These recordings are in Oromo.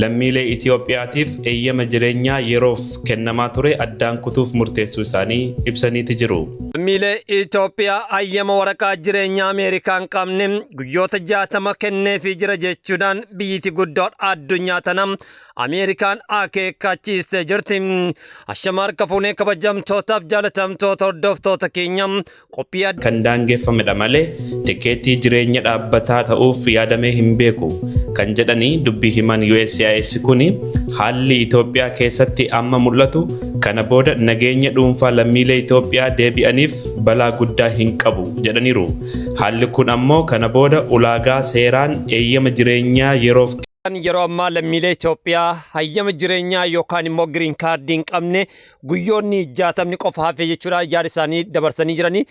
lammiilee Itoophiyaatiif eeyyama jireenyaa yeroof kennamaa ture addaan kutuuf murteessuu isaanii ibsaniiti jiru. Lammiilee Itoophiyaa hayyama waraqaa jireenyaa Ameerikaa hin qabne guyyoota 60 kenneefii jira jechuudhaan biyyiti guddoon addunyaa tana Ameerikaan akeekkachiistee jirti. Ashama harka fuunee, kabajamtootaaf jaalatamtoota hordoftoota keenya, qophii adda Kan daangeffamedha malee tikeetii jireenya dhaabbataa ta'uuf yaadamee hin beeku kan jedhanii dubbii himan USCIS kuni, haalli Itoophiyaa keessatti amma mul'atu kana booda nageenya dhuunfaa lammiilee Itoophiyaa deebi'aniif balaa guddaa hin qabu jedhaniiru. Haalli kun ammoo kana booda ulaagaa seeraan eeyyama jireenyaa yeroof Yeroo ammaa lammiilee Itoophiyaa hayyama jireenyaa yookaan immoo green card hin qabne guyyoonni 60 qofa hafe jechuudhaan yaada isaanii dabarsanii jiranii.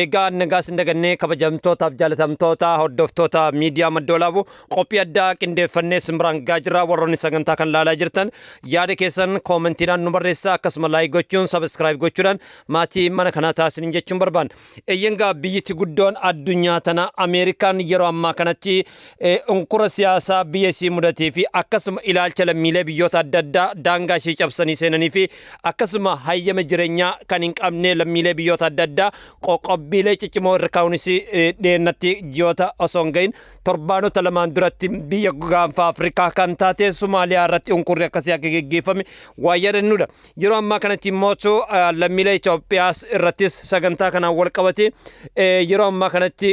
Egaa nagaas hin dagannee, kabajamtootaaf jaalatamtoota hordoftoota miidiyaa Madda Walaabuu, qophii addaa qindeeffannee simbiraan gaa jirra. Warroonni sagantaa kan laalaa jirtan yaada keessan koomentiidhaan nu barreessaa, akkasuma like gochuun, subscribe gochuudhaan maatii mana kanaa taasisanii jechuun barbaanna. Eeyyangaa, biyyatti guddoon addunyaa tana Ameerikaan yeroo ammaa kanatti unkura siyaasaa biyya isii mudatee fi akkasuma ilaalcha lammiilee biyyoota adda addaa daangaa ishii cabsanii seenanii fi akkasuma hayyama jireenyaa kan hin qabne lammiilee biyyoota adda addaa qoqqobbiilee ciccimoo irra kaa'uunis dhiyeennatti ji'oota osoo hin gahin torbaanota lamaan duratti biyya Gaanfa Afrikaa kan taate Somaaliyaa irratti unkurri akkasii akka geggeeffame waa yaadannudha. Yeroo ammaa kanatti immoo lammiilee Itoophiyaas irrattis sagantaa kanaan wal qabate yeroo ammaa kanatti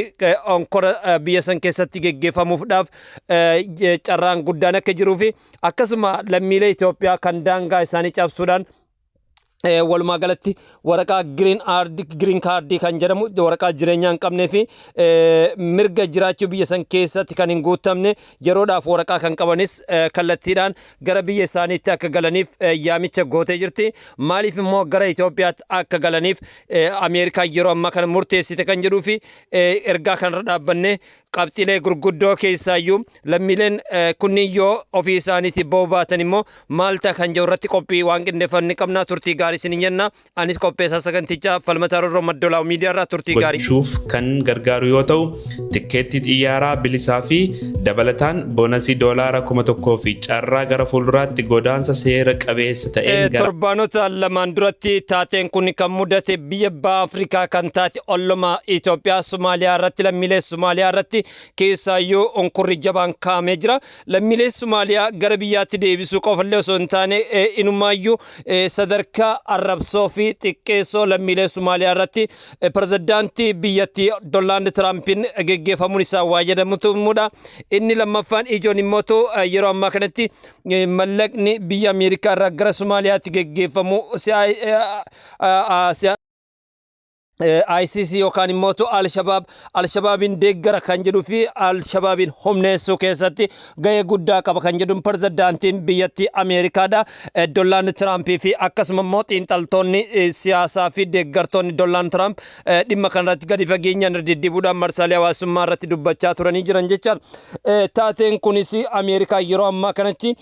onkora biyya san keessatti geggeeffamuufdhaaf carraan guddaan akka jiruu fi akkasuma lammiilee Itoophiyaa kan daangaa isaanii cabsuudhaan walumaa galatti waraqaa green card kan jedhamu, waraqaa jireenyaa hin qabnee fi mirga jiraachuu biyya san keessatti kan hin guutamne yeroodhaaf waraqaa kan qabanis kallattiidhaan gara biyya isaaniitti akka galaniif yaamicha gootee jirti. Maaliif immoo gara Itoophiyaatti akka galaniif Ameerikaan yeroo ammaa kana murteessite kan jedhuu fi ergaa kanarra dhaabbanne qabxiilee gurguddoo keessaayyuu lammiileen kunniin yoo ofii isaaniitii ba'uu baatan immoo maal ta'a kan jedhu irratti qophii waan qindeeffanne qabna. Turtii gaarii isin jenna. Anis qopheessaa sagantichaa Falmataa Roorroo, Madda Walaabuu Miidiyaa irraa. Turtii gaarii. gochuuf kan gargaaru yoo ta'u, tikkeettii xiyyaaraa bilisaa fi dabalataan boonasii doolaara 1000 fi carraa gara fuulduraatti godaansa seera qabeessa ta'een gara Torbaanota lamaan duratti taateen kun kan mudate biyya Baha Afrikaa kan taate olloma Itoophiyaa Somaaliyaa irratti, lammiilee Somaaliyaa irratti keessaayyuu unkurri jabaan kaa'amee jira. Lammiilee Somaaliyaa gara biyyaatti deebisuu qofallee osoo hin taane, inumaayyuu sadarkaa arrabsoo fi xiqqeessoo lammiilee Somaaliyaa irratti pirezidaantii biyyattii Doonaald Tiraampiin geggeeffamuun isaa waa jedhamutumudha. Inni lammaffaan ijoon immoo yeroo ammaa kanatti mallaqni biyya Ameerikaa irraa gara Somaaliyaatti geggeeffamu ICC yookaan immoo Al-Shabaab Al-Shabaabiin deeggara kan jedhuu fi Al-Shabaabiin humneessuu keessatti gahee guddaa qaba kan jedhuun pirezidaantiin biyyattii Ameerikaadha. Doonaald Tiraampii fi akkasuma immoo xiinxaltoonni siyaasaa fi deeggartoonni Doonaald Tiraamp dhimma kanarratti gadi fageenyaan irra deddeebi'uudhaan marsaalee hawaasummaa irratti dubbachaa turanii jiran jechaan. Taateen kunis Ameerikaa yeroo ammaa kanatti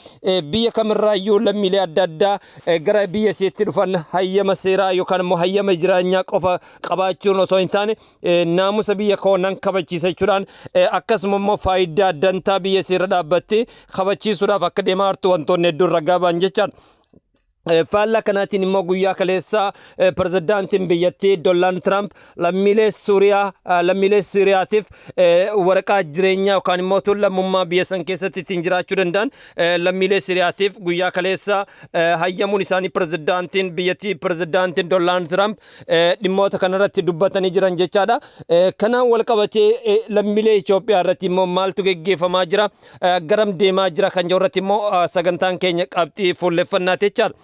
biyya kamirraayyuu lammiilee adda addaa gara biyya isheetti dhufan hayyama seeraa yookaan immoo hayyama jireenyaa qofa qabaachuun osoo hin taane, naamusa biyya koo nan kabachiisa jechuudhaan, akkasuma immoo faayidaa dantaa biyya ishee irra dhaabbattee kabachiisuudhaaf akka deemaa jirtu wantoonni hedduun ragaa ba'an jechaan. Faallaa kanaatiin immoo guyyaa kaleessaa pirezidaantiin biyyattii Doonaald Tiraamp lammiilee Suuriyaa lammiilee Suuriyaatiif waraqaa jireenyaa yookaan immoo lammummaa biyya san keessatti ittiin jiraachuu danda'an lammiilee Siiriyaatiif guyyaa kaleessaa hayyamuun isaanii pirezidaantiin biyyattii, pirezidaantiin Doonaald Tiraamp dhimmoota kanarratti dubbatanii jiran jechaadha. Kanaan wal qabatee lammiilee Itoophiyaa irratti immoo maaltu geggeeffamaa jira, garam deemaa jira kan jedhu irratti immoo sagantaan keenya qabxii fuulleffannaati jechaadha.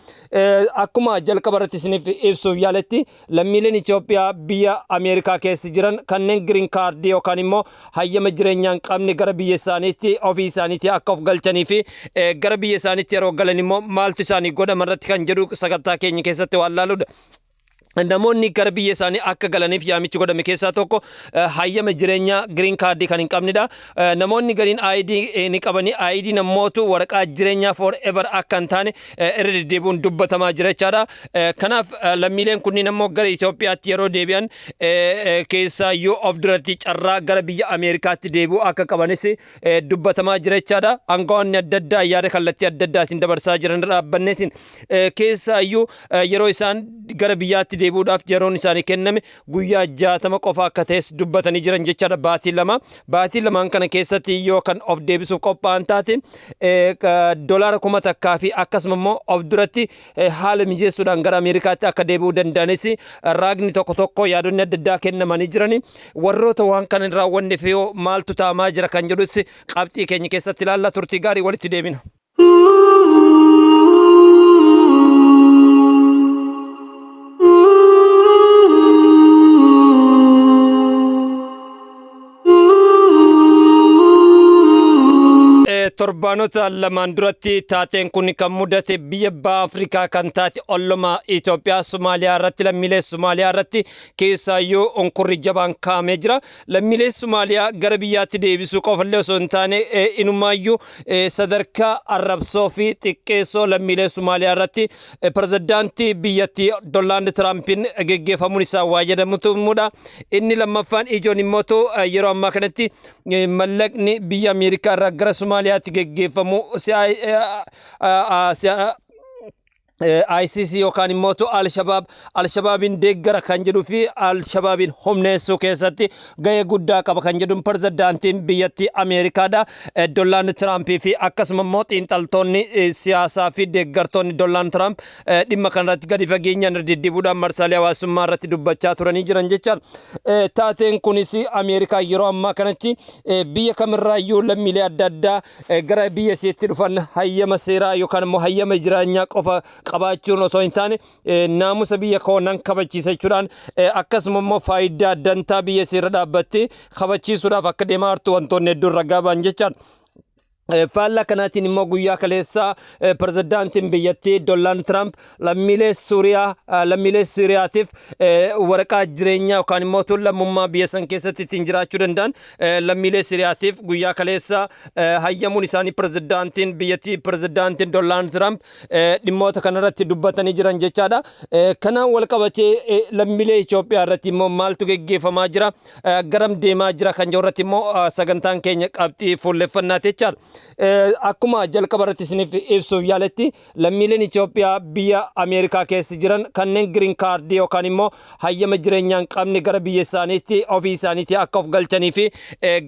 Akkuma jalqaba irratti isiniif ibsuuf yaaletti, lammiileen Itoophiyaa biyya Ameerikaa keessa jiran kanneen green card yookaan immoo hayyama jireenyaa hin qabne gara biyya isaaniitti ofii isaaniitti akka of galchanii fi gara biyya isaaniitti yeroo galan immoo maaltu isaanii godhama irratti kan jedhu sagantaa keenya keessatti waan laaludha. Namoonni gara biyya isaanii akka galaniif yaamichi godhame keessaa tokko hayyama jireenyaa green card kan hin qabnedha. Namoonni gariin ID ni qabanii, ID namootu waraqaa jireenyaa forever akka hin taane irra deddeebi'uun dubbatamaa jira jechaadha. Kanaaf lammiileen kunniin ammoo gara Itoophiyaatti yeroo deebi'an keessaayyuu of duratti carraa gara biyya Ameerikaatti deebi'uu akka qabanis dubbatamaa jira jechaadha. Aangawoonni adda addaa yaada kallattii adda addaatiin dabarsaa jiran dhaabbanneetiin keessaayyuu yeroo isaan gara biyyaatti deebi'uudhaaf yeroon isaanii kenname guyyaa 60 qofa akka ta'es dubbatanii jiran jechaadha, baatii 2. Baatii lamaan kana keessatti yoo kan of deebisuuf qophaa'an taate $1,000 fi akkasuma immoo of duratti haala mijeessuudhaan gara Ameerikaatti akka deebi'uu danda'anis raagni tokko tokko, yaadonni adda addaa kennamanii jirani. Warroota waan kana hin raawwanneef yoo maaltu taamaa jira kan jedhus qabxii keenya keessatti ilaalla. Turtii gaarii, walitti deebina. Torbaanota lamaan duratti taateen kun kan mudate biyya baha Afrikaa kan taate olloma Itoophiyaa Somaaliyaa irratti, lammiilee Somaaliyaa irratti keessaayyuu unkurri jabaan kaa'amee jira. Lammiilee Somaaliyaa gara biyyaatti deebisuu qofallee osoo hin taane, inumaayyuu sadarkaa arrabsoo fi xiqqeessoo lammiilee Somaaliyaa irratti pirezidaantii biyyattii Doonaald Tiraampiin geggeeffamuun isaa waa jedhamutumudha. Inni lammaffaan ijoon immoo yeroo ammaa kanatti mallaqni biyya Ameerikaa irraa gara Somaaliyaatti geggeeffamu ICC yookaan immoo Al-Shabaab, Al-Shabaabiin deeggara kan jedhuu fi Al-Shabaabiin humneessuu keessatti gahee guddaa qaba kan jedhuun pirezidaantiin biyyattii Ameerikaadha. Doonaald Tiraampii fi akkasuma immoo xiinxaltoonni siyaasaa fi deeggartoonni Doonaald Tiraamp dhimma kanarratti gadi fageenyaan irra deddeebi'uudhaan marsaalee hawaasummaa irratti dubbachaa turanii jiran jechaan. Taateen kunis Ameerikaa yeroo ammaa kanatti biyya kamirraayyuu lammiilee adda addaa gara biyya isheetti dhufan hayyama seeraa yookaan immoo hayyama jireenyaa qofa qabaachuun osoo hin taane, naamusa biyya koo nan kabachiisa jechuudhaan, akkasuma immoo faayidaa dantaa biyya ishee irra dhaabbattee kabachiisuudhaaf akka deemaa jirtu wantoonni hedduun ragaa ba'an jechaan. Faallaa kanaatiin immoo guyyaa kaleessaa pirezidaantiin biyyattii Doonaald Tiraamp lammiilee Suuriyaa, lammiilee Suuriyaatiif waraqaa jireenyaa yookaan immoo lammummaa biyya san keessatti ittiin jiraachuu danda'an lammiilee Suuriyaatiif guyyaa kaleessaa hayyamuun isaanii pirezidaantiin biyyattii, pirezidaantiin Doonaald Tiraamp dhimmoota kanarratti dubbatanii jiran jechaadha. Kanaan wal qabatee lammiilee Itoophiyaa irratti immoo maaltu geggeeffamaa jira, garam deemaa jira kan jiru irratti immoo sagantaan keenya qabxii fuulleffannaati jechaadha. Akkuma jalqaba irratti isiniif ibsuuf yaaletti, lammiileen Itoophiyaa biyya Ameerikaa keessa jiran kanneen green card yookaan immoo hayyama jireenyaa hin qabne gara biyya isaaniitti ofii isaaniitti akka of galchanii fi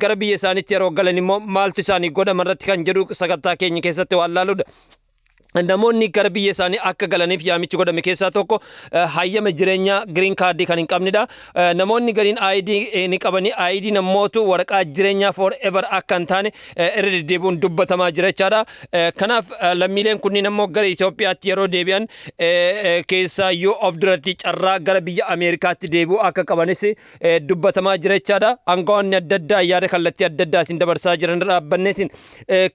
gara biyya isaaniitti yeroo galan immoo maaltu isaanii godhama irratti kan jedhu sagantaa keenya keessatti waan laaludha. Namoonni gara biyya isaanii akka galaniif yaamichi godhame keessaa tokko hayyama jireenyaa green card kan hin qabnedha. Namoonni gariin ID ni qabanii, ID namootu waraqaa jireenyaa forever akka hin taane irra deddeebi'uun dubbatamaa jira jechaadha. Kanaaf lammiileen kunniin ammoo gara Itoophiyaatti yeroo deebi'an keessaayyuu of duratti carraa gara biyya Ameerikaatti deebi'uu akka qabanis dubbatamaa jira jechaadha. Aangawoonni adda addaa yaada kallattii adda addaatiin dabarsaa jiran dhaabbanneetiin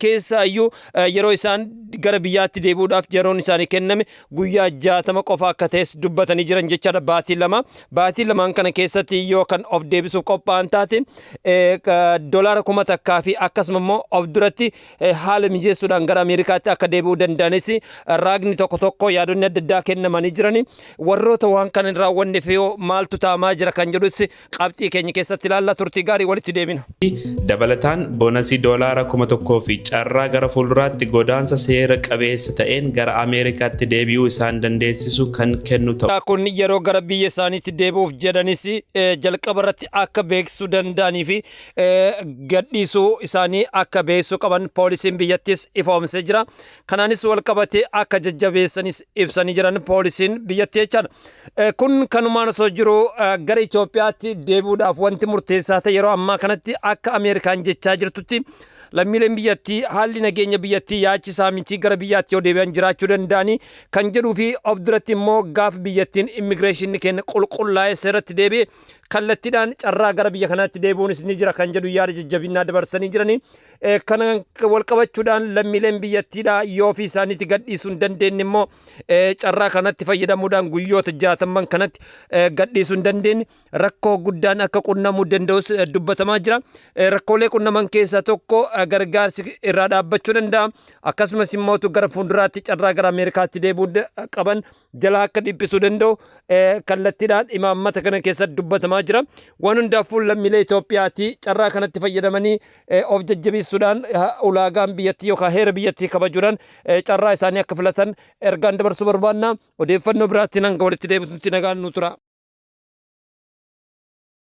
keessaayyuu yeroo isaan gara biyyaatti deebi'uudhaaf yeroon isaanii kenname guyyaa 60 qofa akka ta'es dubbatanii jiran jechaadha, baatii 2. Baatii lamaan kana keessatti yoo kan of deebisuuf qophaa'an taate $1,000 fi akkasuma immoo of duratti haala mijeessuudhaan gara Ameerikaatti akka deebi'uu danda'anis raagni tokko tokko, yaadonni adda addaa kennamanii jirani. Warroota waan kana hin raawwanneef yoo maaltu taamaa jira kan jedhus qabxii keenya keessatti ilaalla. Turtii gaarii, walitti deebina. Dabalataan boonasii $1,000 fi carraa gara fuulduraatti godaansa seera qabeessa ta'een gara Ameerikaatti deebi'uu isaan dandeessisu kan kennu ta'u. Kun yeroo gara biyya isaaniitti deebi'uuf jedhanis jalqaba irratti akka beeksisuu danda'anii fi gadhiisuu isaanii akka beeksisuu qaban poolisiin biyyattis ifoomsee jira. Kanaanis wal qabatee akka jajjabeessanis ibsanii jiran poolisiin biyyattii jechaadha. Kun kanumaan osoo jiru, gara Itoophiyaatti deebi'uudhaaf wanti murteessaa ta'e yeroo ammaa kanatti akka Ameerikaan jechaa jirtutti Lammiileen biyyattii haalli nageenya biyyattii yaachisaa miti, gara biyyaatti yoo deebi'an jiraachuu danda'anii kan jedhuu fi of duratti immoo gaaf biyyattiin immigireeshinni kenna qulqullaa'ee seeratti deebi'e kallattiidhaan carraa gara biyya kanaatti deebi'uunis ni jira kan jedhu yaada jajjabinaa dabarsanii jiranii. Kana wal qabachuudhaan lammiileen biyyattiidha yoo ofii isaaniitti gadhiisuu hin dandeenye immoo carraa kanatti fayyadamuudhaan guyyoota 60n kanatti gadhiisuu hin dandeenye rakkoo guddaan akka qunnamuu danda'us dubbatamaa jira. Rakkoolee qunnaman keessaa tokko gargaarsi irraa dhaabbachuu danda'a. Akkasumas immoo gara fuulduraatti carraa gara Ameerikaatti deebi'uu qaban jala akka dhiphisuu danda'u kallattiidhaan imaammata kana keessatti dubbatamaa jira. Waan hundaafuu lammiilee Itoophiyaati carraa kanatti fayyadamanii of jajjabeessuudhaan ulaagaan biyyattii yookaan heera biyyattii kabajuudhaan carraa isaanii akka filatan ergaan dabarsuu barbaanna. Odeeffannoo biraatti hanga walitti deebitutti nagaan nu tura.